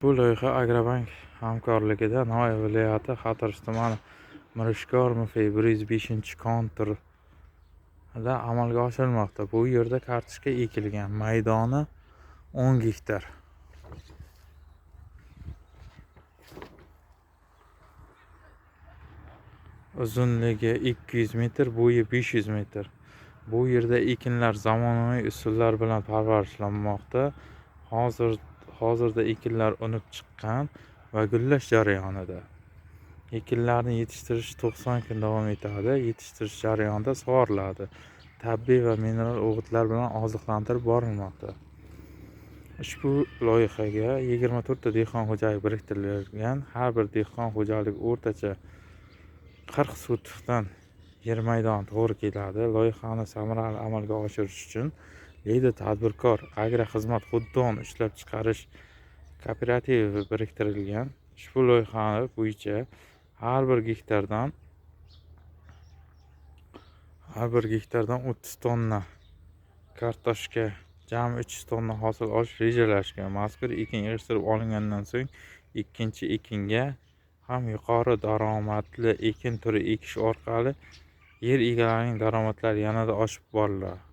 Bu loyiha Agrobank hamkorligida Navoiy viloyati Xatirchi tumani Mirishkor MF 105-konturida amalga oshirilmoqda. Bu yerda kartoshka ekilgan, maydoni 10 gektar. Uzunligi 200 metr, bo'yi 500 metr. Bu yerda ekinlar zamonaviy usullar bilan parvarishlanmoqda. Hozirda ekinlar unib chiqqan va gullash jarayonida. Ekinlarni yetishtirish 90 kun davom etadi. Yetishtirish jarayonida sug'oriladi. Tabiiy va mineral o'g'itlar bilan oziqlantirib borilmoqda. Ushbu loyihaga 24 ta dehqon xo'jalik biriktirilgan. Har bir dehqon xo'jalik o'rtacha 40 sotixdan yer maydoni to'g'ri keladi. Loyihani samarali amalga oshirish uchun Lider tadbirkor agro xizmat xuddi ishlab chiqarish kooperativi biriktirilgan. Ushbu loyiha bo'yicha har bir gektardan 30 tonna kartoshka, jami 300 tonna hosil olish rejalashgan. Mazkur ekin yig'ishtirib olingandan so'ng ikkinchi ekinga ham yuqori daromadli ekin turi ekish orqali yer egalarining daromadlari yanada oshib boriladi.